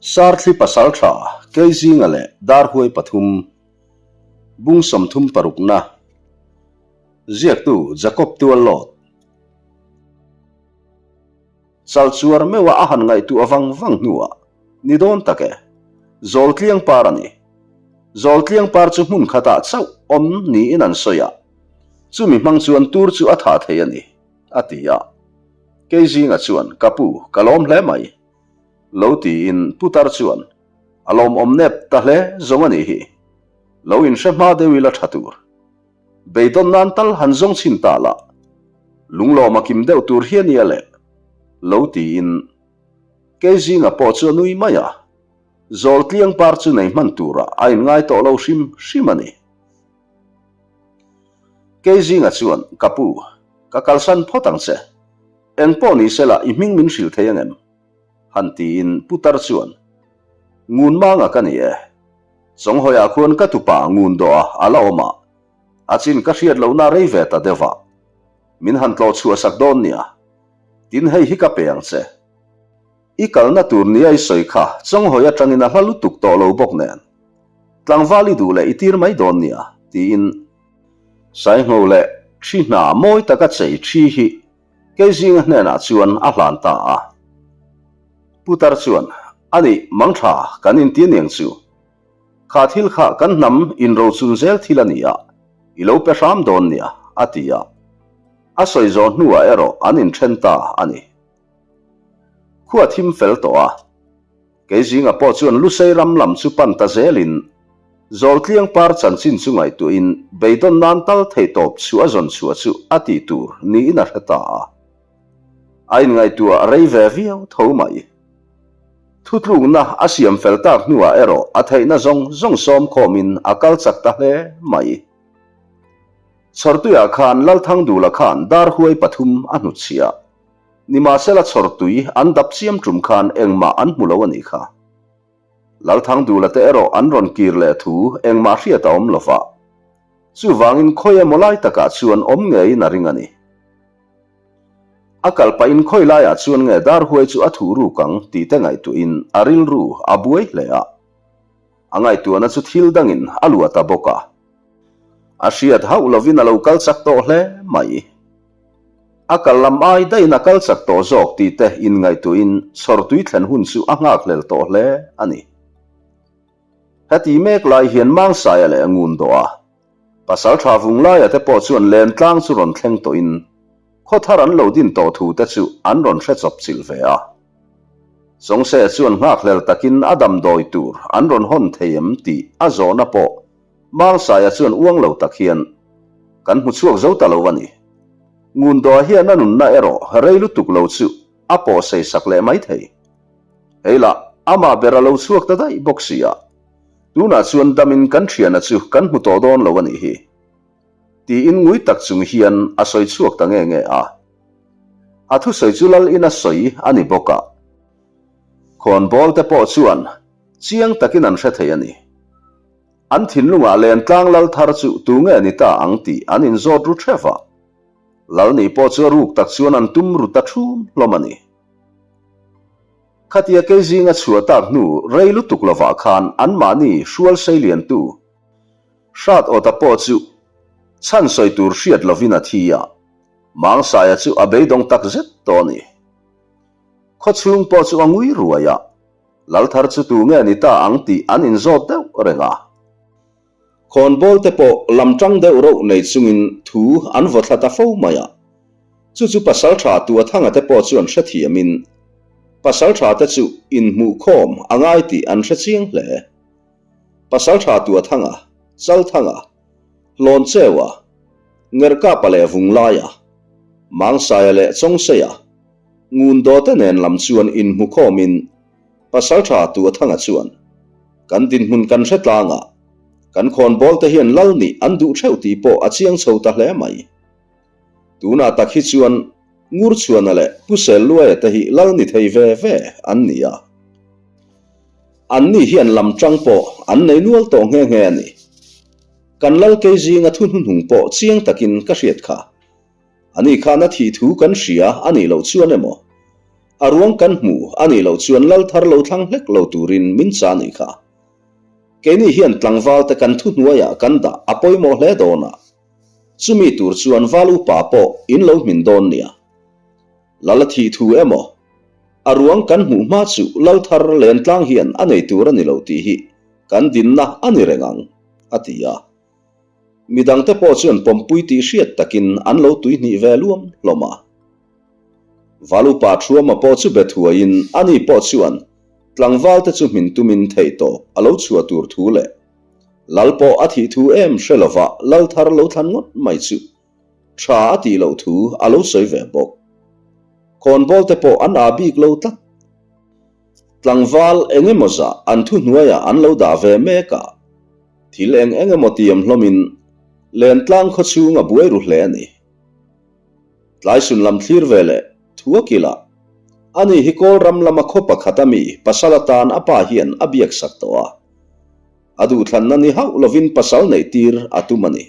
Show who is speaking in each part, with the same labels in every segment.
Speaker 1: Sarthli pasaltha Keizinga leh Darhuai pathum, Bung 36 na, Ziaktu Jacob Tuallawt. Chalchuar meuha a han ngaihtuah vang vang hnuah, Ni dawn tak e. Zawltliang par a ni. Zawltliang par chu hmun khatah chauh awm niin an sawi a, chumi hmang chuan tur chu a tha thei a ni, a ti a. Keizinga chuan, Ka pu, ka lawm hle mai. Lo tiin putar chuan, A lawmawm nep ta hle zawng a nih hi. Lo inhre hma deuh ila tha tur. Beidawn nan tal han zawng chhin ta lah. Lunglawm a kim deuh tur hi a nia le. Lo tiin Keizinga pawh chu a nui mai a. Zawltliang par chu nei hman turah a inngai tawh lo hrim hrim a ni. Keizinga chuan, Ka pu, ka kalsan phawt ang che. Eng pawh ni sela i hming min hrilh thei angem? Han tiin putar chuan, Ngun manga ka ni e. Chawnghawiah khuan ka tupa ngun dawh a a la awm a, a chin ka hriat lohna rei ve ta deuh a. Min han tlawh chhuah sak dawn nia. Tin hei hi ka pe ang che. I kalna tur nia i sawi kha Chawnghawi atangin a hla lutuk tawh lo bawk nen. Tlangval i duh leh i tir mai dawn nia, tiin Saingho leh thi hna mawi taka chei thi hi Keizinga hnenah chuan a hlan ta a. Putar chuan, Ani, mangtha kan inti aniang chu. Kha thil kha kan hnam inrochun zel thil a ni a, i lo pe hram dawn nia, a ti a. A sawi zawh hnuah erawh an inthen ta a ni. Khua thim fel tawh a. Keizinga pawh chuan Lusei ram lam chu pan ta zelin Zawltliang par chanchin chu ngaihtuahin beidawn nan tal theihtawp chu a zawn chhuah chu a tih tur niin a hre ta a. A inngaihtuah rei ve viau tho mai. Thutlukna a siam fel tak hnuah erawh a theihna zawng zawng sawm khawmin a kal chak ta hle mai. Chhawrtuiah khan Lalthangdula khan darhuai pathum a hnutchhiah. Nimahsela chhawrtui an dap chiam tum khan engmah an hmu lo a nih kha. Lalthangdula te erawh an rawn kir leh thu engmah hriat a awm lo va. Chuvangin khawi emaw lai takah chuan awm ngeiin a ring a ni. A kal pahin khawi laiah chuan nge darhuai chu a thuh ruk ang tih te ngaihtuahin a rilru a buai hle a. A ngaihtuahna chu thil dangin a luah ta bawk a. A hriat hauh lovin a lo kal chak tawh hle mai. A kal lam ai daihin a kal chak tawh zawk tih te inngaihtuahin chhawrtui thlen hun chu a nghakhlel tawh hle a ni. Heti mek lai hian Mangsaia leh Ngundawh a pasal tha Vunglaia te pawh chuan Lentlang chu rawn thleng tawhin khawthar an lo din tawh thu te chu an rawn hre chawp chilh ve a. Chawngse chuan nghakhlel takin a damdawi tur an rawn hawn thei em tih a zawhna pawh Mangsaia chuan uang lo tak hian, Kan hmu chhuak zo ta lo a ni. Ngundawh hian a nunna erawh rei lutuk lo chu a pawh sei sak leh mai thei. Hei lah, amah ber a lo chhuak ta daih bawk si a, tunah chuan damin kan thiana chu kan hmu tawh dawn lo a nih hi. Tiin ngui tak chung hian a sawi chhuak ta nge nge a. A thusawi chu lal ina sawi a ni bawk a. Khawnbawl te pawh chuan chiang takin an hre thei a ni. An thinlungah Lentlang lal thar chu tu nge ni ta ang tih an inzawt ru theuh a. Lal ni pawh chu a ruk tak chuan an tum ru ta thum hlawm a ni. Khatia Keizinga chhuah tak hnu rei lutuk lovah khan anmahni hrual seiliantu Hrat Awta pawh chu chhan sawi tur hriat lovin a thi a, Mangsaia chu a beidawng tak zet tawh a ni. Khawchhung pawh chu a ngui ruai a. Lalthar chu tu nge ni ta ang tih an inzawt deuh reng a. Khawnbawl te pawh lam tang deuh reuh nei chungin thu an vaw thla ta fo mai a. Chu chu Pasaltha Tuathanga te pawh chuan hrethiamin Pasaltha te chu inhmuhkhawm a ngai tih an hre chiang hle. Pasaltha Tuathanga, Chalthanga, Hlawncheua, Ngerkapa leh Vunglaia, Mangsaia leh Chawngseia, Ngundawte nen lam chuan inhmukhawmin Pasaltha Tuathanga chuan, Kan dinhmun kan hre tlang a, kan khawnbawl te hian lal nih an duh theuh tih pawh a chiang chho ta hle mai. Tunah tak hi chuan Ngurchhuana leh Pu Selluaia te hi lal ni thei ve ve an ni a. Anni hian lam tang pawh an nei nual tawh nghe nghe a ni. Kan lal kei zinga thu hnuhnung pawh chiang takin ka hriat kha. Ani khan a thih thu kan hria a nih loh chuan emaw? A ruang kan hmu a nih loh chuan lal thar lo thlang hlek lo turin min cha nih kha. Keini hian tlangval te kan thuhnuaiah kan dah a pawimawh hle dawn a. Chumi tur chuan val upa pawh in lo hmin dawn nia. Lal a thih thu emaw? A ruang kan hmuh hma chu lal thar lentlang hian a nei tur a ni lo tih hi kan dinna a ni reng ang, a ti a. Midangte pawh chuan pawmpui tih hriat takin an lo tuihnih ve luam hlawm a. Valupa Thuama pawh chu be thuaiin ani pawh chuan tlangvalte chu hmin tumin theihtawp a lo chhuah tur thu leh Lal pawh a thih thu em hre lova lal thar lo thlan ngawt mai chu tha a tih loh thu a lo sawi ve bawk. Khawnbawl te pawh an aa bik lo tlat. Tlangval eng emaw zah an thuhnuaiah an lo dah ve mek a, thil eng eng emaw tiam hlawmin Lentlang khaw chhung a buai ru hle a ni. Tlaisun lam thlir ve leh thu a kilh a, ani hi Kawl ram lama khaw pakhat a mi pasal atan a pa hian a biak sak tawh a. A duhthlanna ni hauh lovin pasal neih tir a tum a ni.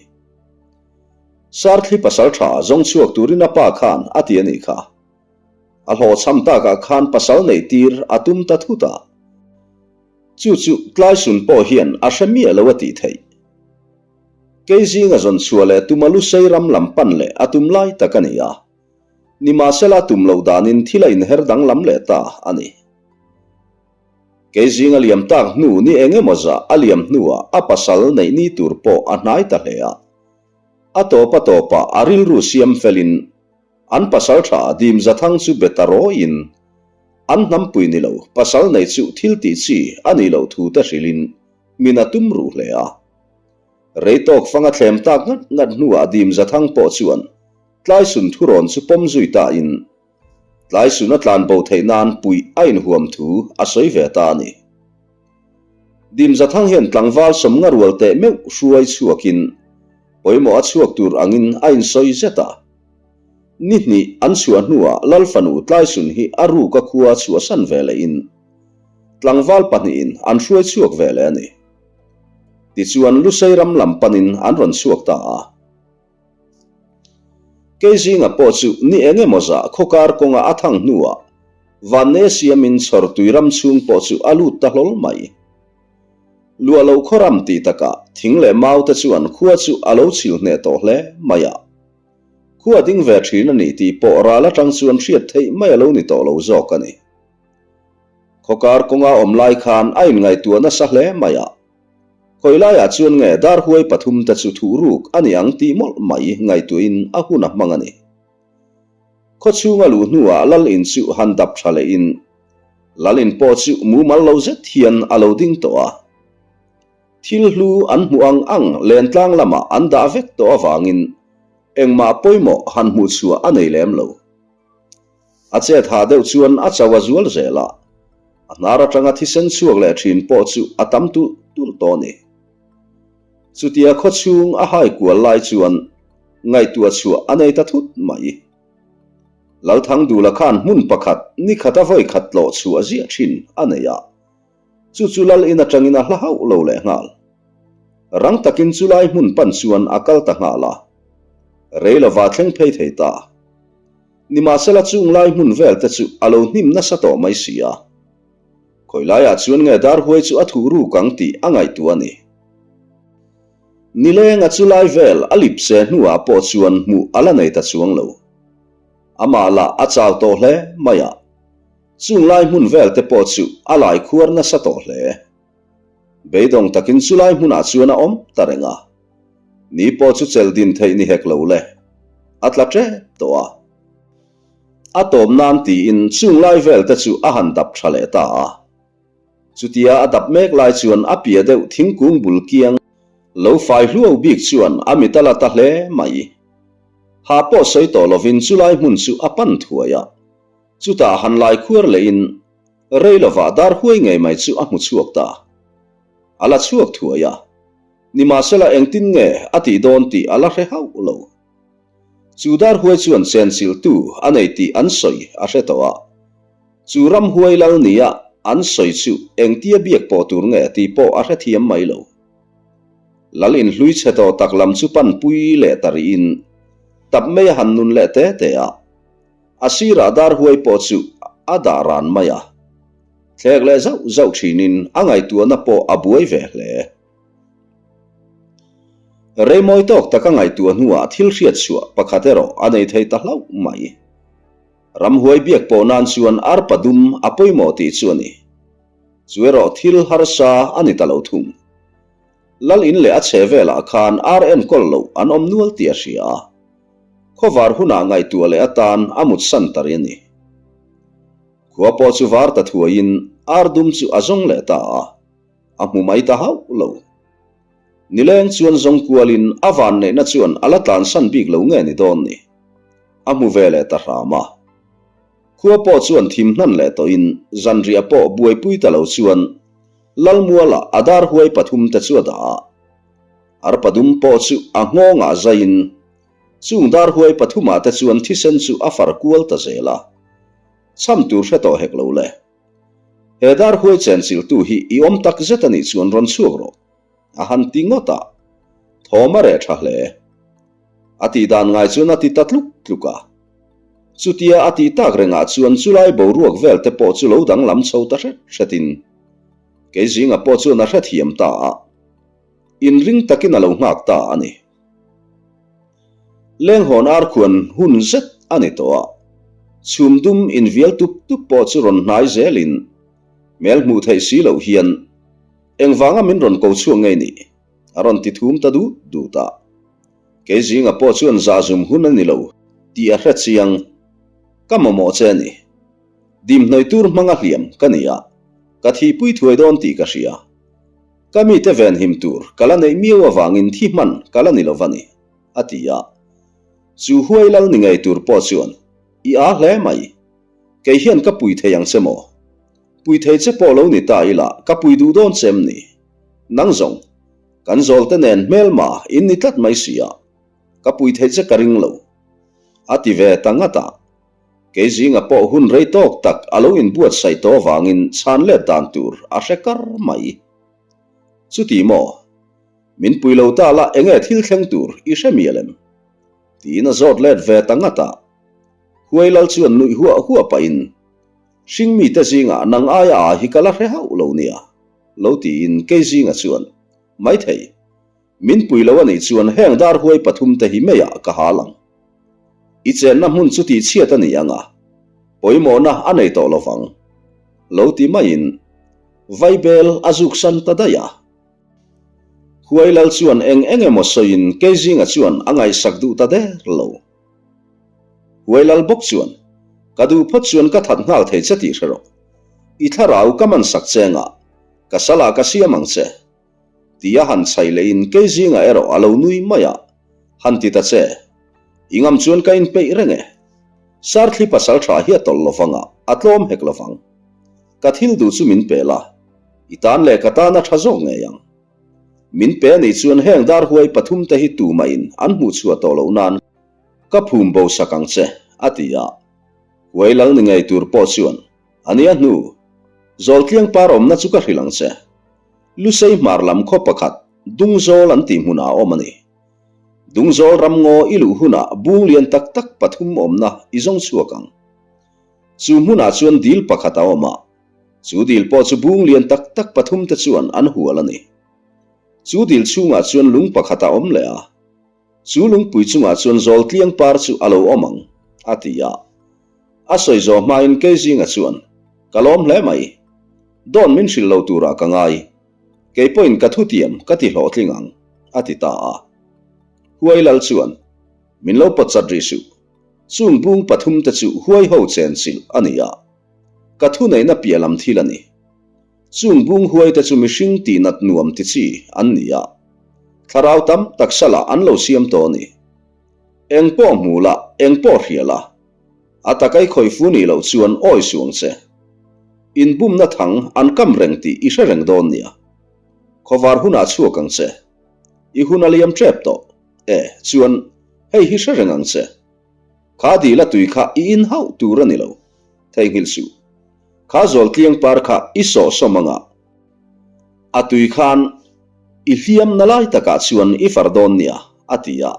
Speaker 1: Sarthli pasal tha zawng chhuak turin a pa khan a ti a nih kha. A hlawhchham takah khan pasal neih tir a tum ta thut a. Chu chu Tlaisun pawh hian a hre miah lo a tih theih. Kei zinga zawn chhuah leh tuma Lusei ram lam pan leh a tum lai tak a ni a. Nimahsela tum loh danin thil a inher danglam leh ta a ni. Kei zinga liam tak hnu ni eng emaw zah a liam hnuah a pasal neih ni tur pawh a hnai ta hle a. A tawp a tawpah a rilru siam felin an pasal tha dim zathang chu be ta rawiin an hnampui ni lo pasal nei chu thil tih chi a nih loh thu te hrilhin min a tum ruh hle a. Rei tawk fang a thlem tak ngat ngat hnuah dim zathang pawh chuan Tlaisun thurawn chu pawm zui tain Tlaisun a tlan bo theih nan puih a inhuam thu a sawi ve ta a ni. Dimzathang hian tlangval sawmnga rual teh meuh hruai chhuakin pawimawh a chhuak tur angin a insawi zet a. Ni hnih an chhuah hnuah Lal fanu Tlaisun hi a ruk a khua chhuahsan ve lehin tlangval pahnihin an hruai chhuak ve leh a ni. Tichuan Lusei ram lam panin an rawn chhuak ta a. Kei zinga pawh chu ni eng emaw zah khawkar kawnga a thang hnuah Vanne siamin chhawrtui ram chhung pawh chu a lut ta hlawl mai. Luah lo khaw ram tih takah thing leh mau te chuan khua chu a lo chhil hneh tawh hle mai a. Khua ding ve thin a ni tih pawh ral atang chuan hriat theih mai a lo ni tawh lo zawk a ni. Khawkar kawnga awm lai khan a inngaihtuah nasa hle mai a. Khawi laiah chuan nge darhuai pathumte chu thuh ruk a ni ang tih mawlh mai ngaihtuahin a hun a hmang a ni. Khaw chhunga luh hnuah lal in chu han dap tha lehin lal in pawh chu mumal lo zet hian a lo ding tawh a. Thil hlu an hmuh ang ang lentlang lamah an dah vek tawh avangin engmah pawimawh han hmuh chhuah a nei lem lo. A chet ha deuh chuan a chau a zual zel a, a hnar atanga thisen chhuak leh thin pawh chu a tam tulh tulh tawh a ni. Chutia khaw chhung a hai kual lai chuan ngaihtuah chhuah a nei ta thut mai. Lalthangdula khan hmun pakhat ni khata vawi khat tlawh chhuah ziah thin a nei a, chu chu lal in atangin a hla hauh lo leh nghal. Rang takin chulai hmun pan chuan a kal ta nghal a, rei lova thleng phei thei ta. Nimahsela chung lai hmun vel te chu a lo hnim nasa tawh mai si a. Khawi laiah chuan nge darhuai chu a thuh ruk ang tih a ngaihtuah a ni. Nilenga chu lai vel a lip se hnuah pawh chuan hmuh a la nei ta chuang lo. Amah lah a chau tawh hle mai a. Chung lai hmun vel te pawh chu a lai khuar nasa tawh hle. Beidawng takin chu lai hmunah chuan a awm ta reng a. Ni pawh chu chel din theih ni hek lo le. A tla tep tawh a. A tawp nan tiin chung lai vel te chu a han dap tha leh ta a. Chutia a dap mek lai chuan a pia deuh thingkung bul kiang lo fai hluau bik chuan a mit a la ta hle mai. Ha pawh sawi tawh lovin chu lai hmun chu a pan thuai a. Chutah han lai khuar lehin rei lovah dar huai ngei mai chu a hmu chhuak ta. A la chhuak thuai a. Nimahsela engtin nge a tih dawn tih a la hre hauh lo. Chu darhuai chuan chenchilhtu a nei tih an sawi a hre tawh a. Chu ramhuai lal nia an sawi chu engtia biak pawh tur nge tih pawh a hrethiam mai lo. Lal inhlui chhe tawh tak lam chu panpui leh ta rihin tap mai a han nun leh te te a. A sirah darhuai pawh chu. a dah ran mai a. Thlek leh zauh zauh thinin a ngaihtuahna pawh a buai ve hle. Reimawi tawk taka ngaihtuah hnuah thil hriat chhuah pakhat erawh a nei thei ta hlauh mai. Ramhuai biak pawh nan chuan arpa dum a pawimawh tih chu a ni. Chu erawh thil harsa a ni ta lo thung. Lal in leh a chhe velah khan ar enkawl loh an awm nual tih a hria a. Khawvar hunah ngaihtuah leh atan a mutsan ta ri a ni. Khua pawh chu var ta thuaiin ar dum chu a zawng leh ta a. A hmu mai ta hauh lo. Nileng chuan zawng kualin a vanneihna chuan a la tlansan bik lo nge ni dawn ni. A hmu ve leh ta hram a. Khua pawh chuan thim hnan leh tawhin zanriah pawh buaipui ta lo chuan Lalmuala a dar huai pathum te chu a dah a. Arpa dum pawh chu a nghawngah zaiin chung dar huai pathumah te chuan thisen chu a far kual ta zel a. Chham tur hre tawh hek lo le. He dar huai chenchilhtu hi i awm tak zet a nih chuan rawn chhuak rawh, a han ti ngawt a, thawm a reh tha hle. A tih dan ngai chuan a ti ta tluk tluk a. Chutia a tih tak rengah chuan chulai boruak vel te pawh chu lo danglam chho ta hret hretin kei zinga pawh chuan a hrethiam ta a, inring takin a lo nghak ta a ni. Lenghawn ar khuan hun zet a ni tawh a, chhum dum invial tup tup pawh chu rawn hnai zelin hmel hmuh theih si loh hian engvanga min rawn ko chhuak ngei ni? a rawn ti thum ta dut dut a. Kei zinga pawh chuan zahzum hun a ni lo tih a hre chiang. Ka mamawh che a ni. Dimhnawih tur hmanga hliam ka ni a, ka thihpui thuai dawn tih ka hria. Ka mite venhim tur ka la neih miau avangin thi hman ka la ni lo va ni, a ti a. Chu huai lal ni ngei tur pawh chuan, I â hle mai. Kei hian ka pui thei ang che maw? Pui thei che pawh lo ni ta ila ka pui duh dawn che em ni? Nang zawng, kan zawlte nen hmelma in ni tlat mai si a, ka pui thei che ka ring lo, a ti ve ta ngat a. Kei zinga pawh hun rei tawk tak a lo inbuatsaih tawh avangin chhan let dan tur a hre kar mai. Chuti maw? Min pui lo ta la enge thil thleng tur i hre mial em? Tiin a zawt let ve ta ngat a. Huai lal chuan nuih huah huah pahin, Hringmite zingah nang aia a hi ka la hre hauh lo nia, lo tiin kei zinga chuan, Maithei, Min pui lo a nih chuan heng dar huai pathumte hi meiah ka hal ang. I chenna hmun chu tihchhiat a ni ang a, pawimawhna a nei tawh lo vang. Lo ti maiin Vaibel a zuk san ta daih a. Huai lal chuan eng eng emaw sawiin Keizinga chuan a ngaihsak duh ta der lo. Huai lal bawk chuan, Ka duh phawt chuan ka that nghal thei che tih hre rawh. I thlarau ka man sak che anga, ka salah ka siam ang che. Tia han chhaih lehin kei zingah erawh a lo nui mai a, han ti ta che. I ngam chuan ka inpeih reng e. Sarthli pasal tha hi a tawlh lovang a, a tlawm hek lovang. Ka thil duh chu min pe la, i tan leh ka tan a tha zawk ngei ang. Min pe a nih chuan heng dar huai pathumte hi tumahin an hmuhchhuah tawh loh nan ka phum bo sak ang che, a ti a. Huai lal ni ngei tur pawh chuan a nia hnu, Zawltliang par awmna chu ka hrilh ang che. Lusei hmar lam khaw pakhat Dungzawl an tih hmunah a awm a ni. Dungzawl ramngaw i luh hunah bung lian tak tak pathum awmna i zawng chhuak ang. Chu hmunah chuan dil pakhat a awm a, chu dil pawh chu bung lian tak tak pathum te chuan an hual a ni. Chu dil chhungah chuan lung pakhat a awm leh a, chu lungpui chungah chuan zawltliang par chu a lo awm ang, a ti a. A sawi zawh hmain Keizinga chuan, Ka lawm hle mai. Dawn min hrilh lo turah ka ngai. Kei pawhin ka thutiam ka ti hlawhtling ang, a ti ta a. Huai lal chuan, Min lo pawt chat rih suh. Chung bung pathumte chu huai ho chenchilh a ni a. Ka thuneihna piah lam thil a ni. Chung bung huaite chu mihring tihnat nuam ti chi an ni a. Thlarau tam tak salah an lo siam tawh a ni. Eng pawh hmu la, eng pawh hria la. A taka i khawih fu nih loh chuan awi suh ang che. Inbumna thang an kam reng tih i hre reng dawn nia. Khawvar hunah chhuak ang che. I hun a liam tep tawh. E, chuan hei hi hre reng ang che. Kha dil a tui kha i in hauh tur a ni lo. Theihnghilh suh. Kha zawltliang par kha i sawh sawm anga a tui khan i hliamna lai takah chuan i far dawn nia, a ti a.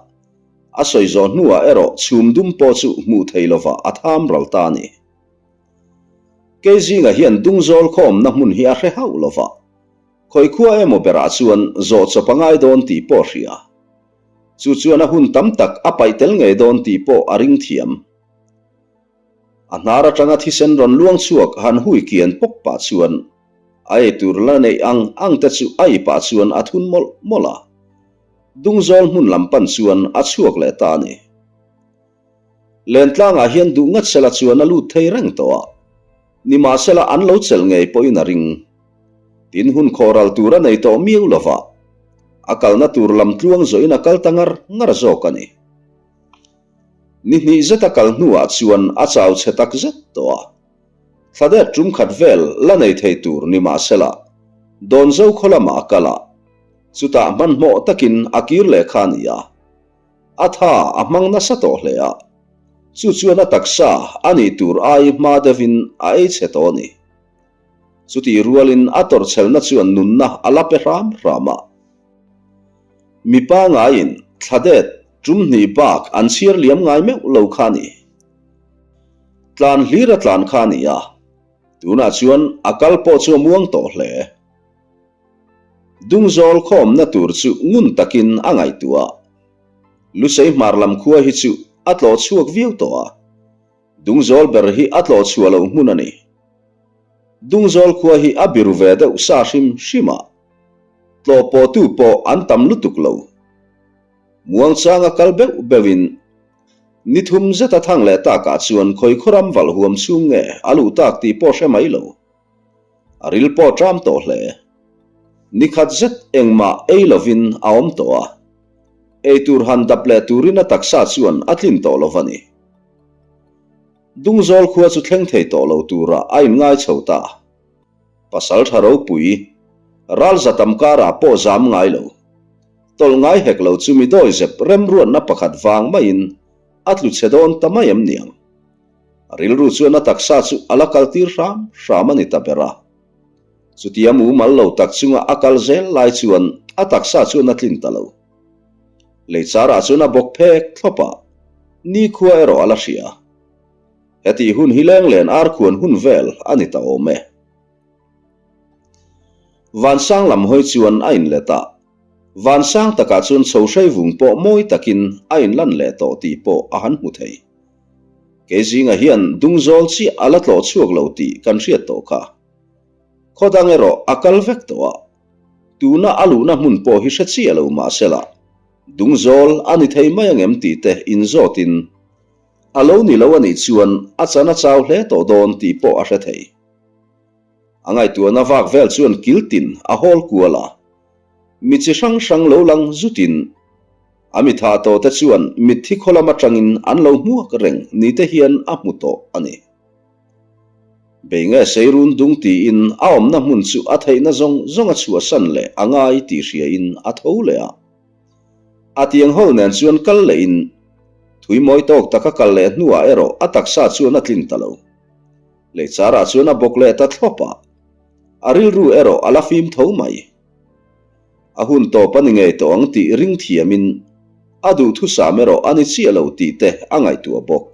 Speaker 1: A sawi zawh hnuah erawh chhum dum pawh chu hmuh thei lovah a tham ral ta a ni. Keizinga hian Dungzawl khawmna hmun hi a hre hauh lo va, khawi khua emaw berah chuan zawh chawp a ngai dawn tih pawh a hria. Chu chuan a hun tam tak a paih tel ngei dawn tih pawh a ring thiam. A hnar atanga thisen rawn luang chhuak han hui kian pawk pah chuan a eitur la neih ang ang te chu a ei pah chuan a thun mawlh mawlh a. Dungzawl hmun lam pan chuan a chhuak leh ta a ni. Lentlangah hian duh ngat sela chuan a lut thei reng tawh a, nimahsela an lo chelh ngei pawhin a ring. Tin hun khawhral tur a nei tawh miau lova, a kalna tur lam tluang zawhin a kal ta ngar ngar zawk a ni. Ni hnih zet a kal hnuah chuan a chau chhe tak zet tawh a, thladet tum khat vel la nei thei tur nimahsela Dawnzo khaw lamah a kal a, chutah hmanhmawh takin a kir leh kha a ni a. A tha a hmang nasa tawh hle a, chu chuan a taksa a nih tur ai hma deuhin a ei chhe tawh a ni. Chutih rualin a tawrhchhelna chuan nunna a la pe hram hram a. Mipa ngaiin thladet tum hnih bak an chhiar liam ngai meuh lo kha a ni. Tlan hlir a tlan kha a ni a, tunah chuan a kal pawh chu a muang tawh hle. Dungzawl khawmna tur chu ngun takin a ngaihtuah a. Lusei hmar lam khua hi chu a tlawh chhuak viau tawh a. Dungzawl ber hi a tlawh chhuah loh hmun a ni. Dungzawl khua hi a biru ve deuh sa hrim hrim a. Tlawh pawhtu pawh an tam lutuk lo. Muangchanga kal beuh beuhin ni thum zeta thang leh takah chuan khawi khawram valh huam chhung nge a luh tak tih pawh hre mai lo. A ril pawh ṭam tawh hle. Ni khat zet engmah ei lovin a awm tawh a, eitur han dap leh turin a taksa chuan a tlin tawh lo va ni. Dungzawl khua chu thleng thei tawh lo turah a inngai chho ta. Pasal ṭha ropui, ral za tam karah pawh zam ngai lo. Tawlh ngai hek lo chu mi dawizep remruatna pakhat vang maiin a tlu chhe dawn ta mai em niang. A rilru chuan a taksa chu a la kaltir hram hram a ni ta ber a. Chutia mumal lo tak chunga a kal zel lai chuan a taksa chuan a tlin ta lo. Lei charah chuan a bawk phek thlawp a, nikhua erawh a la hria. Hetih hun hi lenglen arkhuan hun vel a ni ta awm e. Vansang lam hawi chuan a inlet a, vansang takah chuan chho hrei vung pawh mawi takin a inlan leh tawh tih pawh a han hmu thei. Kei zinga hian dungzawl chiah a la tlawh chhuak lo tih kan hriat tawh kha. Khaw dang erawh a kal vek tawh a, tuna a luhna hmun pawh hi hre chiah lo mahsela dungzawl a ni thei mai angem tih te inzawtin a lo ni lo a nih chuan a chan a chau hle tawh dawn tih pawh a hre thei. A ngaihtuahna vak vel chuan kiltin a hawl kual a, mi chi hrang hrang lo lang zutin A mi tha tawh te chuan mitthi khaw lam atangin an lo hmuak reng ni te hian a hmu tawh a ni. Bei nge Seirun dung tiin a awmna hmun chu a theihna zawng zawng a chhuahsan leh a ngai tih hriain a tho leh a. A tiang hawl nen chuan kal lehin thui mawi tawk taka kal leh hnuah erawh a taksa chuan a tlin ta lo. Leichar ah chuan a bawk leh ta thlawp a, a rilru erawh a la fim tho mai. A hun tawp a ni ngei tawh ang tih ring thiamin a duhthusam erawh a ni chiah lo tih te a ngaihtuah bawk.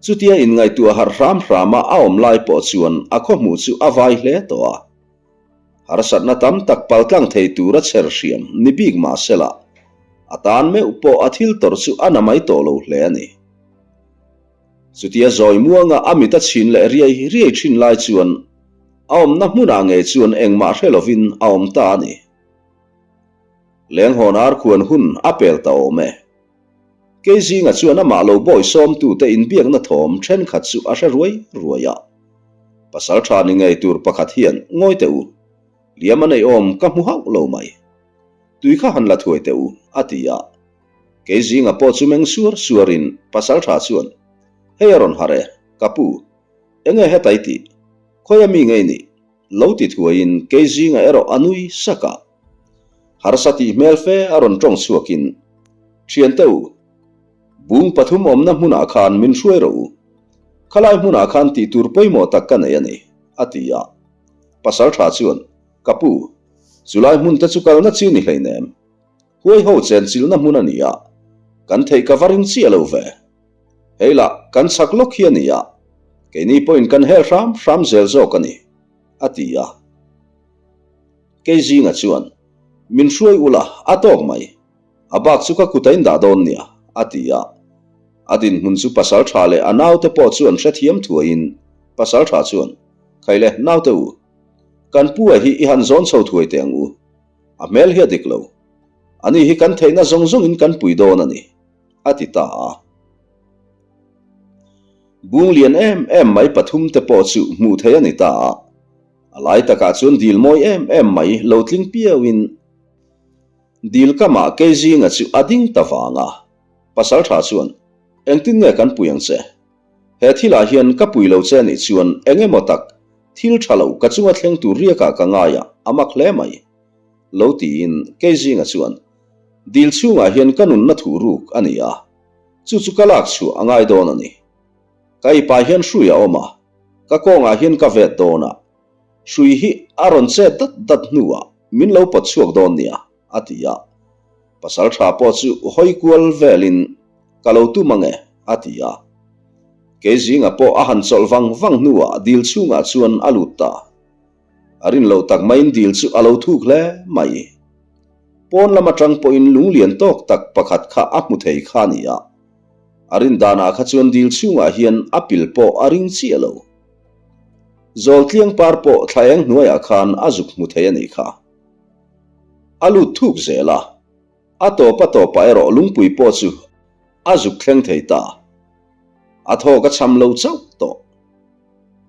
Speaker 1: Chutia inngaihtuah harh hram hrama a awm lai pawh chuan a khawhmuh chu a vai hle tawh a. Harsatna tam tak paltlang thei tura chher hriam ni bik mah sela, a tan meuh pawh a thil tawrh chu a na mai tawh lo hle a ni. Chutia zawi muanga a mit a chhin leh riai riai thin lai chuan a awmna hmunah ngei chuan engmah hre lovin a awm ta a ni. Lenghawn arkhuan hun a pel ta awm e. Kei zinga chuan amah lo bawi sawmtute inbiakna thawm thenkhat chu a hre ruai ruai a. Pasal tha ni ngei tur pakhat hian ngawi teh u, liam a neih awm ka hmu hauh lo mai. Tui kha han la thuai teh u, a ti a. Kei zinga pawh chu meng suar suarin pasal tha chuan, Hei a rawn harh e, ka pu. Enge heta i tih? Khawi a mi ngei nih? Lo ti thuaiin kei zinga erawh a nui sak a. Harsa tih hmel fe a rawn tawng chhuakin, Thiante u, bung pathum awmna hmunah khan min hruai rawh u. Khalai hmunah khan tih tur pawimawh tak ka nei a ni, a ti a. Pasal tha chuan, Ka pu, chulai hmun te chu kalna chi ni hleinem. Huai ho chenchilhna hmun a ni a, kan theih ka va ring chiah lo ve. Hei lah, kan chak lawk hi a ni a. Keini pawhin kan hel hram hram zel zawk a ni, a ti a. Keizinga chuan, Min hruai ula, a tawk mai. A bak chu ka kut a indah dawn nia, a ti a. A dinhmun chu pasal tha leh a naute pawh chuan hrethiam thuaiin pasal tha chuan, Khaile, naute u, kan pu a hi i han zawn chho thuai teh ang u. A hmel hi a dik lo. Ani hi kan theihna zawng zawngin kan pui dawn a ni, a ti ta a. Bung lian em em mai pathumte pawh chu hmuh theih a ni ta a. A lai takah chuan dil mawi em em mai lo tling piauin dil kamah Keizinga chu a ding ta vang a. Pasaltha chuan, Engtin nge kan pui ang che? He thilah hian ka pui lo che anih chuan eng emaw tak thil tha lo ka chunga thleng tur riakah ka ngai a, a mak hle mai. Lo tiin Keizinga chuan, Dil chhungah hian ka nunna thuh ruk a ni a, chu chu ka lak chhuah a ngai dawn a ni. Ka ipa hian hrui a awm a, ka kawngah hian ka vet dawn a, hrui hi a rawn chet dat dat hnuah min lo pawt chhuak dawn nia, a ti a. Pasal tha pawh chu hawi kual velin ka lo tum ange, a ti a. Keizinga pawh a han chawlh vang vang hnuah dil chhungah chuan a lut ta. A rin loh tak maiin dil chu a lo thuk hle mai. Pawn lam atang pawhin lunglian tawk tak pakhat kha a hmu thei kha a ni a. A rin danah kha chuan dil chhungah hian a pil pawh a ring chiah lo. Zawltliang par pawh thla eng hnuaiah khan a zuk hmu thei a nih kha. A lut thuk zel a, a tawp a tawpah erawh lungpui pawh chu a zuk thleng thei ta. A thawk a cham lo chauh tawh.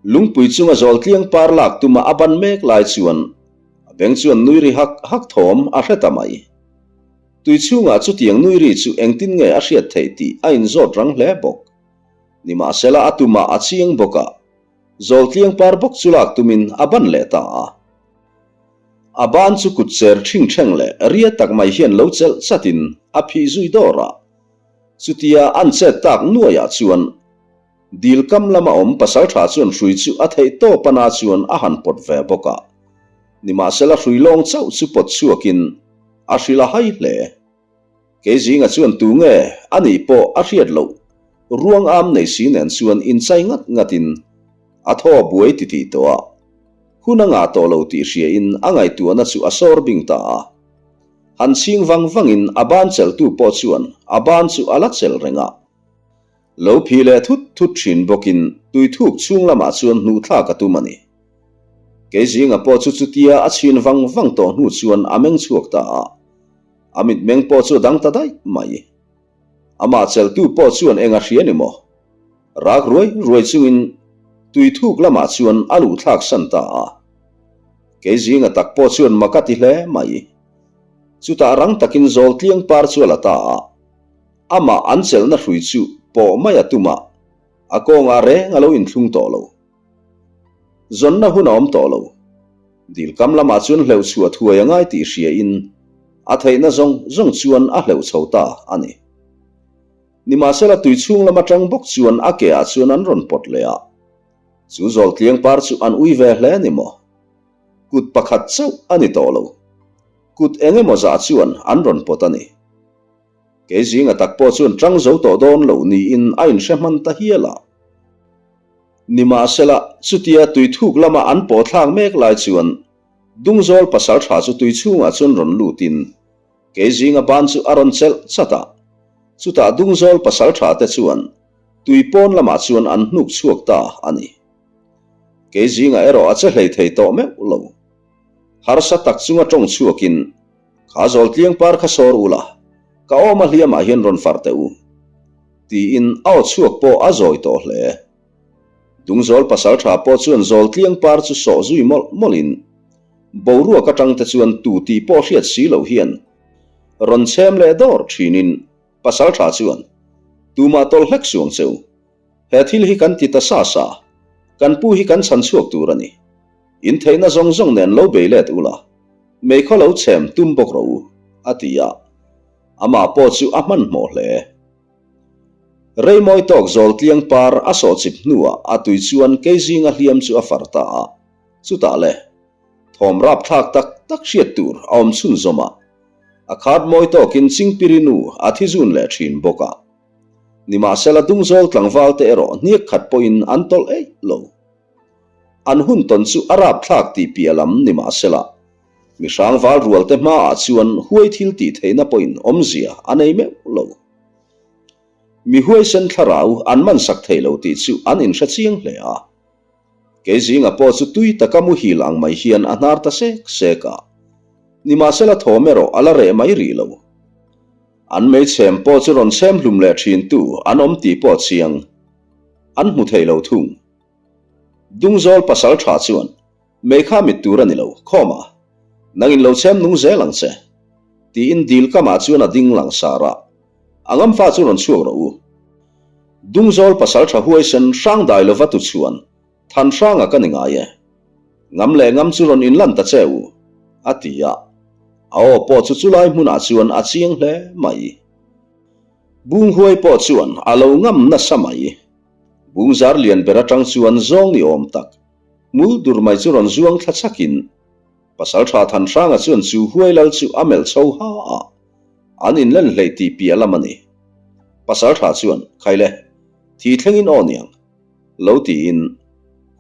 Speaker 1: Lungpui chunga zawltliang par lak tuma a ban mek lai chuan a beng chuan nui ri hak hak thawm a hre ta mai. Tui chhungah chutiang nui ri chu engtin nge a hriat theih tih a inzawt rang hle bawk. Nimahsela a tumah a chiang bawk a, Zawltliang par bawk chu lak tumin a ban leh ta a. A ban chu kut cher ṭhing ṭheng leh ria tak mai hian lo chelh chatin a phih zui dawr a. Chutia an chet tak nuaiah chuan dil kam lama awm pasalṭha chuan hrui chu a theih tawp a na chuan a han pawt ve bawk a. Nimahsela hrui lawng chauh chu pawt chhuakin a hrilh a hai hle. Kei zinga chuan tu nge a nih pawh a hriat loh ruang am nei si nen chuan inchai ngat ngatin a thaw a buai titih tawh a, hun a ngah tawh lo tih hriain a ngaihtuahna chu a sawr bing ta a. Han chhing vang vangin a ban chelhtu pawh chuan a ban chu a la chelh reng a. Lo phi leh thut thut thin bawkin tuithuk chhung lamah chuan hnuhthlak a tum a ni. Kei zinga pawh chu chutia a chhin vang vang tawh hnu chuan a meng chhuak ta a, a mitmeng pawh chu a dang ta daih mai. Amah cheltu pawh chuan eng a hria ni maw? Rak ruai ruai chungin tuithuk lamah chuan a luhthlak san ta a. Kei zinga tak pawh chuan mak a ti hle mai. Chutah rang takin Zawltliang par chu a la ta a. Amah an chelhna hrui chu pawh mai a tum a, a kawngah reng a lo inthlung tawh lo. Zawnna hun a awm tawh lo. Dil kam lamah chuan hleuh chhuah thuai a ngai tih hriain a theihna zawng zawng chuan a hleuh chho ta a ni. Nimahsela tui chhung lam atang bawk chuan a ke ah chuan an rawn pawt leh a. Chu zawltliang par chu an ui ve hle ni maw? Kut pakhat chauh a ni tawh lo. Kut eng emaw zah chuan an rawn pawt a ni. Kei zinga tak pawh chuan tang zo tawh dawn lo niin a inhre hman ta hial a. Nimahsela, chutia tui thuk lama an pawh thlak mek lai chuan Dungzawl pasal tha chu tui chhungah chuan rawn lutin kei zinga ban chu a rawn chelh chat a. Chutah Dungzawl pasal tha te chuan tui pawn lamah chuan an hnuk chhuak ta a ni. Kei zinga erawh a che hlei thei tawh meuh lo. Harsa tak chunga tawng chhuakin Kha zawltliang par kha sawr u la, ka awm a hliamah hian rawn far teh u. Tiin a aw chhuak pawh a zawi tawh hle. Dungzawl pasal tha pawh chuan zawltliang par chu sawh zui mawlh mawlhin, boruak atang te chuan tu tih pawh hriat si loh hian rawn chhem leh dawr thinin pasal tha chuan, Tumah tawlh hlek suang che u. He thil hi kan ti ta sa sa, kan pu hi kan chhan chhuak tur a ni. In theihna zawng zawng nen lo bei let ula, meikhaw lo chhem tum bawk rawh u, a ti a. Amah pawh chu a hmanhmawh hle. Reimawi tawk zawltliang par a sawhchip hnuah a tui chuan kei zinga hliam chu a far ta a. Chutah le, thawm rapthlak tak tak hriat tur a awm chhunzawm a. A khat mawi tawkin Chingpiri nu a thi zun leh thin bawk a. Nimahsela Dungzawl tlangval te erawh hniak khat pawhin an tawlh eih lo. An hun tawn chu a rapthlak tih piah lam nimahsela mihrang val rual te hmaah chuan huai thil tih theihna pawhin awmzia a nei meuh lo. Mi huaisen thlarau an mansak thei lo tih chu an inhre chiang hle a. Kei zinga pawh chu tui taka muhil ang mai hian a hnar ta sek sek a. Nimahsela thawm erawh a la reh mai rih lo. An meichhem pawh chu rawn chhem hlum leh thintu an awm tih pawh chiang an hmu thei lo thung. Dungzawl pasal tha chuan mei kha mit tur a ni lo, khawma nangin lo chhem nung zel ang che, tiin dil kamah chuan a ding langsar a, a ngamfa chu rawn chhuak rawh u. Dungzawl pasal tha huaisen hrang dai lova tu chuan Than hranga ka ni ngai e. Ngam leh ngam chu rawn inlan ta che u, a ti a. A aw pawh chu chulai hmunah chuan a chiang hle mai. Bunghuai pawh chuan a lo ngam nasa mai. Bungzar lian ber atang chuan zawng ni awm tak, hmul dur mai chu rawn zuang thla chakin Pasaltha Thanhranga chuan chu huai lal chu a melh chho ha a, an inlen hleih tih piah lam a ni. Pasaltha chuan, Khaile, thi thlengin aw niang, lo tiin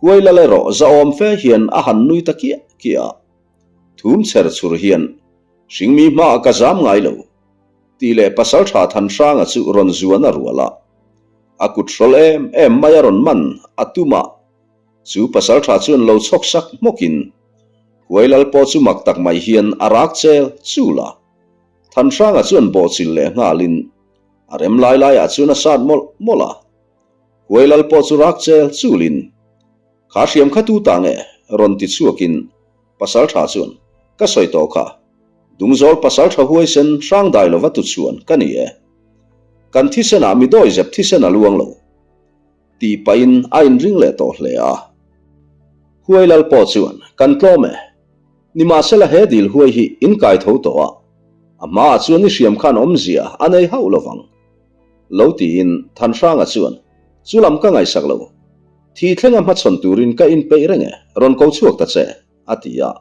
Speaker 1: huai lal erawh zahawm fe hian a han nui ta kiah kiah a. Thum chher chhur hian, Hringmi hmaah ka zam ngai lo, tih leh Pasaltha Thanhranga chu rawn zuan a rual a. A kut hrawl em em mai a rawn man a tum a, chu Pasaltha chuan lo chhawk sak hmawkin Huai lal pawh chu mak tak mai hian a rak chel chul a. Thanhranga chuan bawhchilh leh nghalin a rem lai laiah chuan a sat mawlh mawlh a. Huai lal pawh chu rak chel chulin, Kha hriam kha tu ta nge? rawn ti chhuakin Pasaltha chuan, Ka sawi tawh kha, Dungzawl Pasaltha huaisen hrang dai lova tu chuan ka ni e. Kan thisenah mi dawizep thisen a luang lo. Tih pahin a inring leh tawh hle a. Huai lal pawh chuan, Kan tlawm e. Nimahsela he dil huai hi in kai tho tawh a, a hmaah chuan i hriam khan awmzia a nei hauh lovang. Lo tiin Thanhranga chuan, Chu lam ka ngaihsak lo. Thi thlenga hmachhawn turin ka inpeih reng e, rawn ko chhuak ta che, a ti a.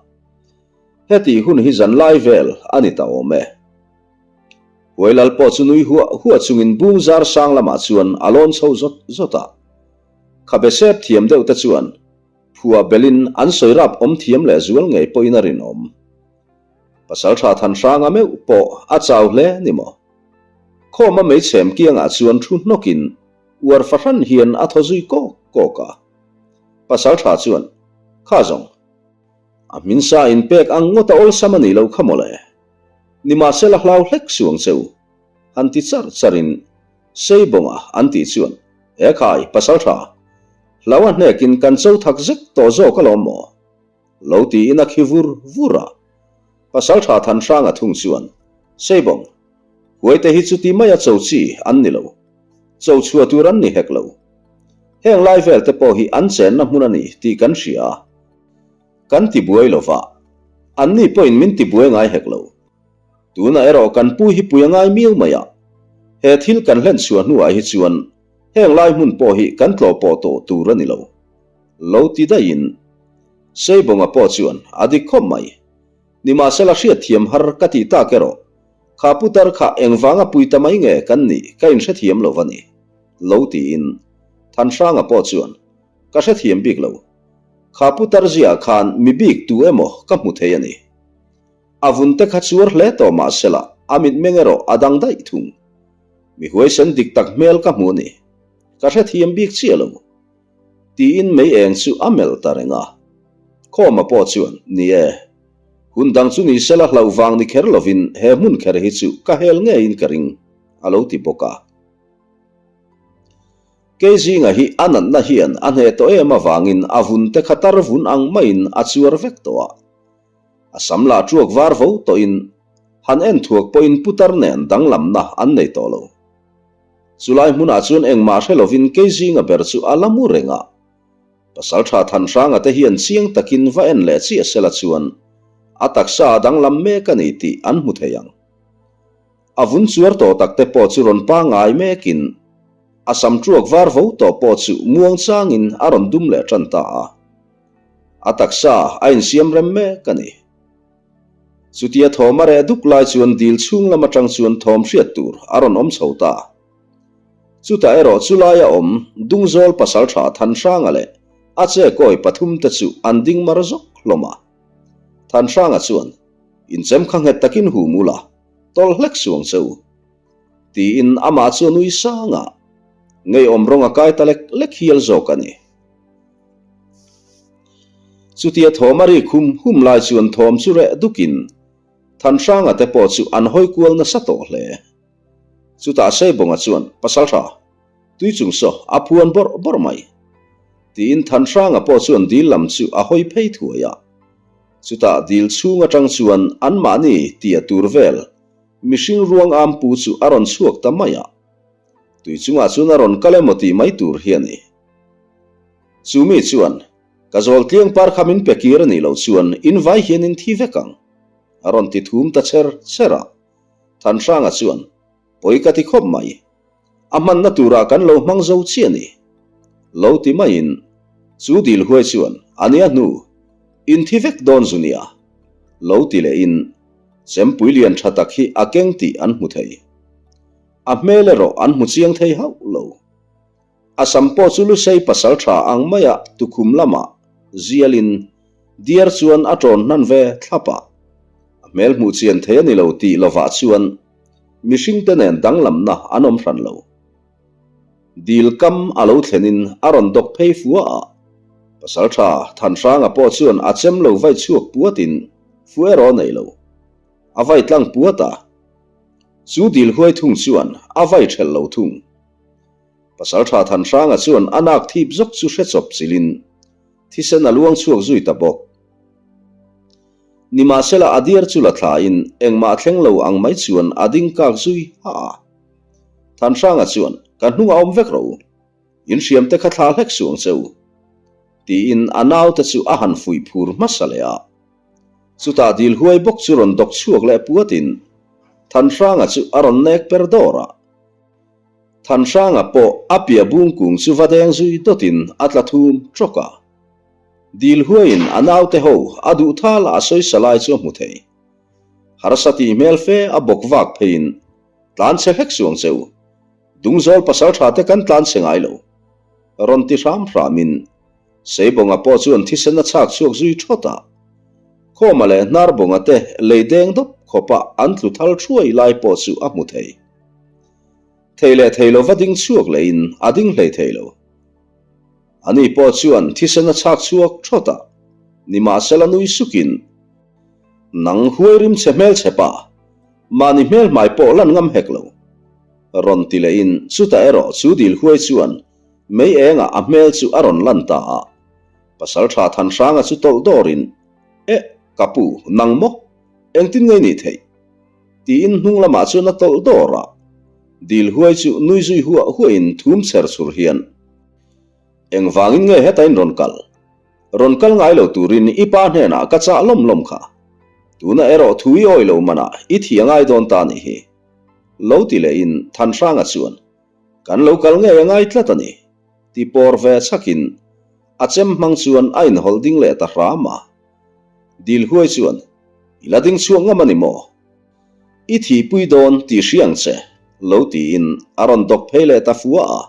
Speaker 1: Heti hun hi zan lai vel a ni ta awm e. Huailal pawh chu nui huah huah chungin bung zar sang lamah chuan a lawn chho zawt zawt a. Khabe sep thiam deuh te chuan phuah belin an sawi rap awm thiam leh zual ngei pawhin a rinawm. Pasaltha Thanhranga meuh pawh a chau hle ni maw? Khawma meichhem kiangah chuan thu hnawkin uar fahran hian a thaw zui kawk kawk a. Pasaltha chuan, Kha zawng, a hminsa inpek ang ngawt a awlsam a nih loh kha mawle. Nimahsela hlau hlek suang che u, han ti char charin Seibawnga an tih chuan, He khai, Pasaltha, hlau a hnekin kan cho thak zek tawh zawk alawm maw? Lo tiin a khi vur vur a. Pasaltha Thanhranga thung chuan, Seibawng, huaite hi chuti maia cho chi an ni lo. Cho chhuah tur an ni hek lo. Heng lai vel te pawh hi an chenna hmun a ni tih kan hria a. Kan ti buai lo va, anni pawhin min ti buai ngai hek lo. Tunah erawh kan pu hi pui a ngai miau mai a. He thil kan hlen chhuah hnuah hi chuan heng lai hmun pawh hi kan tlawh pawh tawh tur a ni lo. Lo ti daihin Seibawnga pawh chuan a dik khawp mai. Nimahsela hriatthiam har ka tih tak erawh kha putar kha engvanga pui ta mai nge kan nih ka inhrethiam lo va ni. Lo tiin Thanhranga pawh chuan ka hrethiam bik lo. Kha putar ziah khan mi bik tu emaw ka hmu thei a ni. A vun te kha chuar hle tawh mahsela a mitmeng erawh a dang daih thung. Mi huaisen dik tak hmel ka hmu a ni. Ka hrethiam bik chiah lo. Tiin mei eng chu a melh ta reng a. Khawma pawh chuan, Ni e. Hun dang chu ni sela hlauh vang ni kher lovin he hmun kher hi chu ka hel ngeiin ka ring, a lo ti bawk a. Kei zinga hi a natna hian a hneh tawh em avangin a vun te kha tar vun ang maiin a chuar vek tawh a. A sam lah tuak var vo tawhin han en thuak pawhin putar nen danglamna an nei tawh lo. Chulai hmunah chuan engmah hre lovin kei zinga ber chu a la mu reng a. Pasaltha Thanhranga te hian chiang takin va en leh chiah sela chuan a taksa a danglam mek a ni tih an hmu thei ang. A vun chuar tawh tak te pawh chu rawn pangngai mekin a sam tuak var vo tawh pawh chu muang changin a rawn dum leh tan ta a. A taksa a insiam rem mek a ni. Chutia thawm a reh duk lai chuan dil chhung lam atang chuan thawm hriat tur a rawn awm chho ta. Chutah erawh chulaia awm Dungzawl pasaltha Thanhranga leh a che kawi pathumte chu an ding mar zawk hlawm a. Thanhranga chuan, Inchem kha nghet takin hum ula, tawlh hlek suang che u. Tiin amah chu a nui sang a, ngeiawm rawng a kai ta lek lek hial zawk a ni. Chutia thawm a rik hum hum lai chuan thawm chu reh dukin Thanhranga te pawh chu an hawi kual nasa tawh hle. Chutah Seibawnga chuan, Pasaltha, tui chung saw a phuan bawrh bawrh mai. Tiin Thanhranga pawh chuan dil lam chu a hawi phei thuai a. Chutah dil chhung atang chuan anmahni tia tur vel mihring ruang ampu chu a rawn chhuak ta mai a. Tui chungah chuan a rawn kal emaw tih mai tur hi a ni. Chu mi chuan, Ka zawl tliang par kha min pe kir a nih loh chuan in vai hian in thi vek ang, a rawn ti thum ta cher cher a. Thanhranga chuan, Pawi ka ti khawp mai. A hmanna turah kan lo hmang zo chiah a ni. Lo ti maiin, chu dil huai chuan, A nia hnu, in thi vek dawn zu nia. Lo ti lehin, Chempui lian tha tak hi a keng tih an hmu thei. A hmel erawh an hmu chiang thei hauh lo. A sam pawh chu Lusei pasal tha ang maia tukhum lamah zialin diar chuan a ṭawn hnan ve thlap a. A hmel hmuh chian thei a ni lo tih lovah chuan mihringte nen danglamna an awm hran lo. Dil kam a lo thlenin a rawn dawk phei fua a, pasal tha Thanhranga pawh chuan a chem lo vai chhuak puatin fu erawh a nei lo. A vai tlang puat a, chu dil huai thung chuan a vai ṭhelh lo thung. Pasalṭha Thanhranga chuan a nak thip zawk chu hre chawp chilhin thisen a luang chhuak zui ta bawk. Nimahsela a diar chu la thlain engmah thleng lo ang mai chuan a ding kak zui ha a. Thanhranga chuan, Ka hnungah awm vek rawh u. In hriamte kha thla hlek suh ang che u. Tiin a naute chu a han fuih phur hmasa leh a. Chutah dil huai bawk chu rawn dawk chhuak leh puatin Thanhranga chu a rawn nek per dawr a. Thanhranga pawh a pia bung kung chu va deng zui dawtin a tla thum trawk a. Dil huaiin a naute ho a duh thal a sawisa lai chu a hmu thei. Harsa tih hmel fe a bawk vak pheiin, Tlan chhe hlek suang che u. Dungzawl pasal tha te kan tlan chhe ngai lo. Rawn ti hram hramin Seibawnga pawh chuan thisen a chhak chhuak zui thawt a. Khawma leh Hnarbawnga te lei deng dawp khawpa an tlu thal thuai lai pawh chu a hmu thei. Thei leh thei lova ding chhuak lehin a ding hlei thei lo. Ani pawh chuan thisen a chhak chhuak thawt a, nimahsela nui sukin, Nang huai rim che hmel che pa, mahni hmel hmai pawh lan ngam hek lo. Rawn ti lehin chutah erawh chu dil huai chuan mei engah a hmel chu a rawn lan ta a. Pasaltha Thanhranga chu tawlh dawrin, Eh, ka pu, nang maw? Engtin ngei nih theih? Tiin hnung lamah chuan a tawlh dawr a. Dil huai chu nui zui huah huahin thum chher chhur hian, Engvangin nge heta in rawn kal? Rawn kal ngai lo turin i pa hnenah ka chah lawm lawm kha. Tuna erawh thu i awi lo manah i thi a ngai dawn ta nih hi. Lo ti lehin Thanhranga chuan, Kan lo kal ngei a ngai tlat a ni, ti pawr ve chhakin a chem hmang chuan a inhawlh ding leh ta hram a. Dil huai chuan, I la ding chhuak ngam a ni maw? I thihpui dawn tih hria ang che, lo tiin a rawn dawk phei leh ta fua a.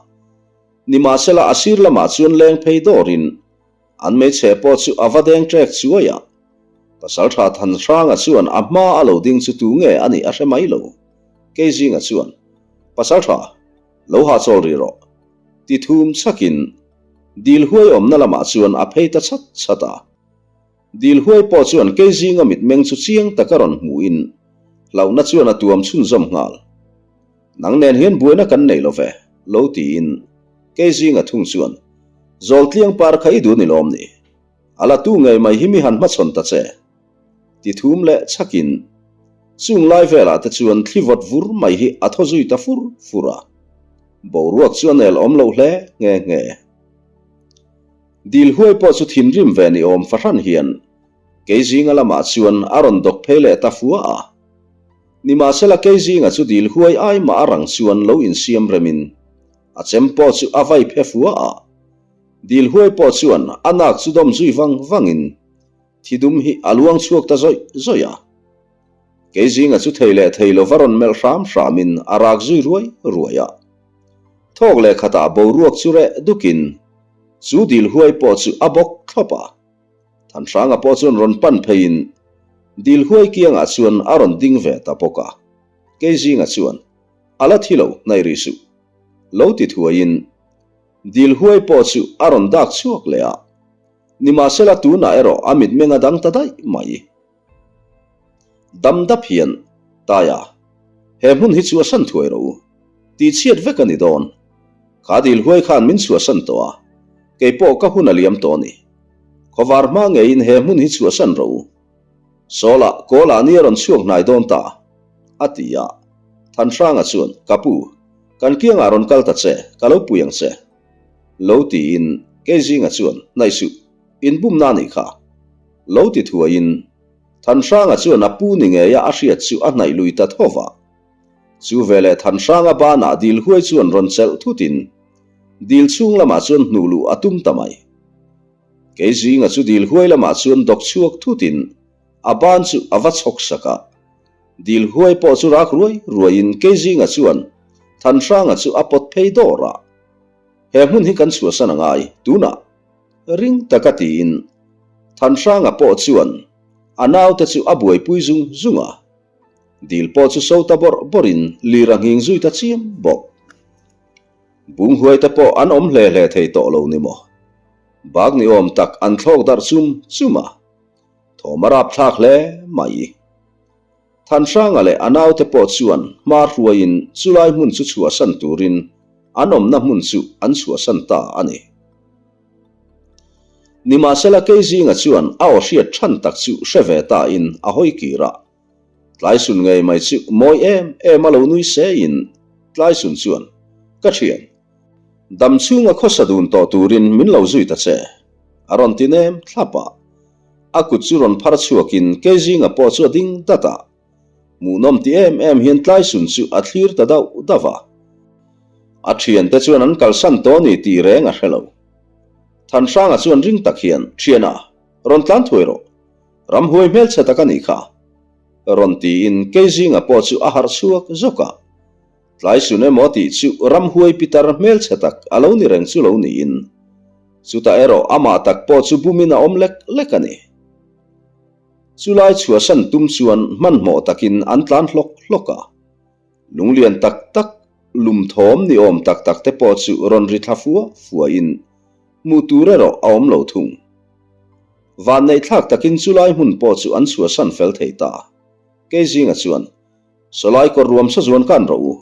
Speaker 1: Nimahsela a sir lamah chuan leng phei dawrin an hmeichhe pawh chu a va deng ṭek chuai a. Pasalṭha Thanhranga chuan a hma a lo ding chu tu nge a nih a hre mai lo. Keizinga chuan, Pasalṭha, lo hahchawl rih rawh, ti thum chhakin dil huai awmna lamah chuan a phei ta chhat chhat a. Dil huai pawh chuan Keizinga mitmeng chu chiang taka rawn hmuhin hlauhna chuan a tuam chhunzawm nghal. Nang nen hian buaina kan nei lo ve, lo tiin Keizinga thung chuan, Zawltliang par kha i duh ni lawm ni? A la tu ngei mai hi mi han hmachhawn ta che. Ti thum leh chhakin chung lai velah te chuan thli vawt vur mai hi a thaw zui ta fur fur a. Boruak chu a nel awm loh hle nghe nghe. Dil huai pawh chu thinrim ve ni awm fahran hian Keizinga lamah chuan a rawn dawk phei leh ta fua a. Nimahsela Keizinga chu dil huai ai mah a rang chuan lo insiam remin a chem pawh chu a vai phe fua a. Dil huai pawh chuan a nak chu dawm zui vang vangin thi dum hi a luang chhuak ta zawih zawih a. Keizinga chu thei leh thei lova rawn melh hram hramin a rak zui ruai ruai a. Thawk leh khatah boruak chu reh dukin chu dil huai pawh chu a bawk thlawp a. Thanhranga pawh chuan rawn pan pheiin dil huai kiangah chuan a rawn ding ve ta bawk a. Keizinga chuan, A la thi lo, hnaih rih suh. Lo ti thuaiin dil huai pawh chu a rawn dak chhuak leh a. Nimahsela tunah erawh a mitmeng a dang ta daih mai. Dam dap hian, Taia, he hmun hi chhuahsan thuai rawh u. Tihchhiat vek a ni dawn. Kha dil huai khan min chhuahsan tawh a, kei pawh ka hun a liam tawh a ni. Khawvar hma ngeiin he hmun hi chhuahsan rawh u. Sawlah, Kawlah ni a rawn chhuak hnai dawn ta, a ti a. Thanhranga chuan, Ka pu, kan kiangah rawn kal ta che, ka lo pui ang che. Lo tiin Keizinga chuan, Hnaih suh, inbumna a nih kha. Lo ti thuaiin Thanhranga chuan a pu ni ngeia a hriat chu a hnaih lui ta tho va. Chu veleh Thanhranga banah dil huai chuan rawn chelh thutin dil chhung lamah chuan hnuh luh a tum ta mai. Keizinga chu dil huai lamah chuan dawk chhuak thutin a ban chu a va chhawk sak a. Dil huai pawh chu rak ruai ruaiin Keizinga chuan Thanhranga chu a pawt phei dawr a. He hmun hi kan chhuahsan a ngai, tunah. Ring taka tiin Thanhranga pawh chuan a naute chu a buaipui zung zung a. Dil pawh chu so ta bawrh bawrhin lir a nghing zui ta chiam bawk. Bunghuai te pawh an awm hle hle thei tawh lo ni maw? Bak ni awm tak an thlawk darh chum chum a, thawm a rapthlak hle mai. Thanhranga leh a naute pawh chuan hma hruaiin chulai hmun chu chhuahsan turin an awmna hmun chu an chhuahsan ta a ni. Nimahsela Keizinga chuan a aw hriat than tak chu hre ve tain a hawi kir a. Tlaisun ngei mai chu mawi em em a lo nui seiin Tlaisun chuan, Ka thian, dam chhunga khawsa dun tawh turin min lo zui ta che, a rawn ti nem thlap a. A kut chu rawn phar chhuakin Keizinga pawh chu a ding dat a. Hmuhnawm ti em em hian Tlaisun chu a thlir ta dauh dauh a. A thiante chuan an kalsan tawh a ni tih reng a hre lo. Thanhranga chuan ring tak hian, Thiana, rawn tlan thuai rawh. Ramhuai hmelchhe tak a nih kha. Rawn tiin Keizinga pawh chu a harh chhuak zawk a. Tlaisun emaw tih chu ramhuai pitar hmelchhe tak a lo ni reng chu lo niin, chutah erawh amah tak pawh chu bumin a awm lek lek a ni. Chulai chhuahsan tum chuan hmanhmawh takin an tlan hlawk hlawk a, lunglian tak tak, lum thawm ni awm tak tak te pawh chu rawn ri thla fua fuain hmuh tur erawh a awm lo thung. Vanneihthlak takin chulai hmun pawh chu an chhuahsan fel thei ta. Keizinga chuan Sawlai kawr ruam sa zuan kan rawh u,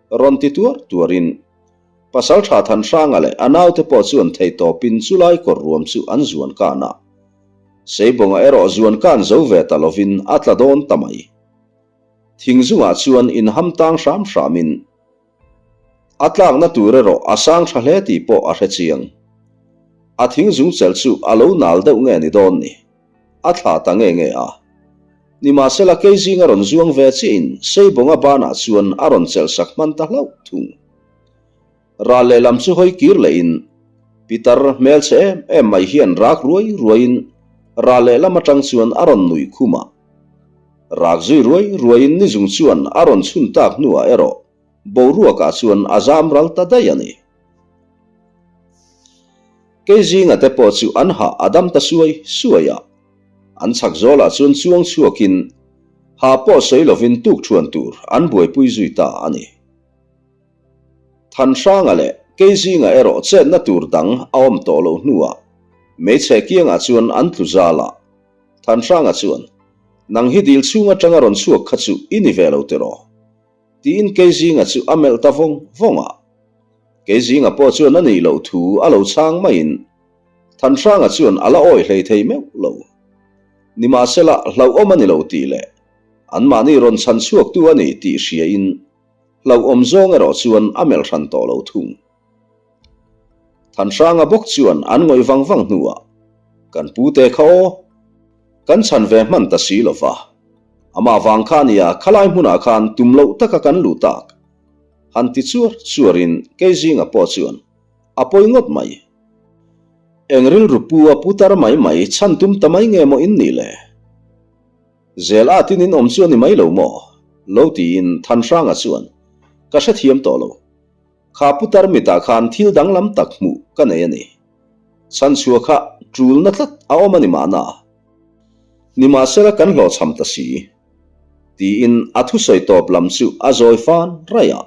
Speaker 1: rawn ti tuar tuarin Pasaltha Thanhranga leh a naute pawh chuan theitawpin chulai kawr ruam chu an zuan kan a. Seibawnga erawh zuan kan zo ve ta lovin a tla dawn ta mai. Thing zungah chuan inham tang hram hramin a tlakna tur erawh a sang tha hle tih pawh a hre chiang. A thing zung chelh chu a lo nal deuh nge ni dawn ni? A thla ta nge nge a. Nimahsela Keizing a rawn zuang ve chiahin Seibawnga banah chuan a rawn chelh sak hman ta hlauh thung. Ral lehlam chu hawi kir lehin Pitar hmelchhe em em mai hian rak ruai ruaiin ral lehlam atang chuan a rawn nuih khum a. Rak zui ruai ruaiin nizung chuan a rawn chhun tak hnuah erawh boruakah chuan a zam ral ta daih a ni. Keizinga te pawh chu an hah a dam ta suai suai a. An chhak zawlah chuan chuang chhuakin ha pawh sawi lovin tuk thuan tur an buaipui zui ta a ni. Thanhranga leh Keizinga erawh chetna tur dang a awm tawh loh hnuah hmeichhe kiangah chuan an tlu zal a. Thanhranga chuan, Nang hi dil chhung atanga rawn chhuak kha chu i ni ve lo tiraw? Tiin Keizinga chu a melh ta vawng vawng a. Keizinga pawh chuan a nih loh thu a lo chhang maiin Thanhranga chuan a la awi hlei thei meuh lo. Nimahsela, hlauhawm a ni lo tih leh anmahni rawn chhan chhuaktu a ni tih hriain hlauhawm zawng erawh chuan a melh hran tawh lo thung. Thanhranga bawk chuan an ngawih vang vang hnuah, Kan pute kha aw, kan chhan ve hman ta si lo va. Amah vang kha nia khalai hmunah khan tum loh taka kan luh tak. Han ti chuar chuarin Keizinga pawh chuan a pawi ngawt mai. Eng rilru pu a putar mai mai chhan tum ta mai nge maw in nih le? Zel at in in awm chu a ni mai lo maw? Lo tiin Thanhranga chuan, Ka hrethiam tawh lo. Kha putar mitah khan thil danglam tak hmuh ka nei a ni. Chhanchhuah kha ṭulna tlat a awm a ni mahna. Nimahsela kan hlawhchham ta si. Tiin a thusawi tawp lam chu a zawi fan raih a.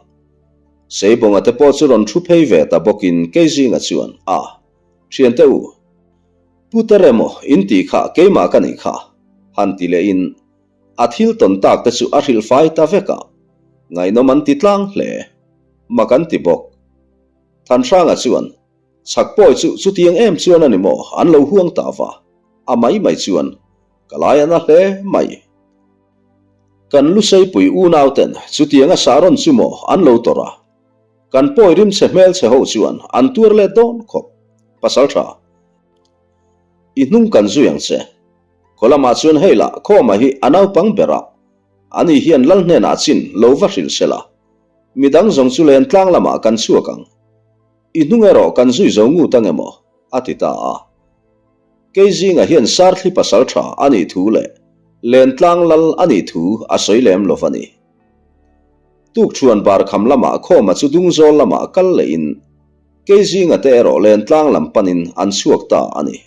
Speaker 1: Seibawnga te pawh chu rawn thu phei ve ta bawkin Keizinga chuan, A, thiante u, putar emaw in tih kha keimah ka nih kha, han ti lehin a thil tawn tak te chu a hrilh fai ta vek a, ngaihnawm an ti tlang hle. Mak an ti bawk. Thanhranga chuan, Chhak pawi chu chutiang em chuan a ni maw an lo huang ta va, a mai mai chuan ka lai a na hle mai. Kan Luseipui unauten chutianga sahrawn chu maw an lo tawrh a, kan pawi rimchhe hmelchhe ho chuan an tuar let dawn khawp. Pasal tha, i hnung kan zui ang che. Khaw lamah chuan hei lah Khawma hi a naupang ber a, ani hian lal hnenah chin lo va hrilh se la, midang zawng chu len tlang lamah kan chhuak ang. I hnung erawh kan zui zo ngut ang emaw? a ti ta a. Kei zingah hian Sarthli pasal tha a nih thu leh Lentlang lal a nih thu a sawi lem lo va ni. Tukṭhuan barkham lamah Khawma chu Dungzawl lamah kal lehin kei zinga te erawh Lentlang lam panin an chhuak ta a ni.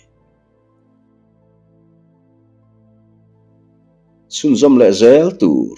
Speaker 1: Chhunzawm leh zel tur.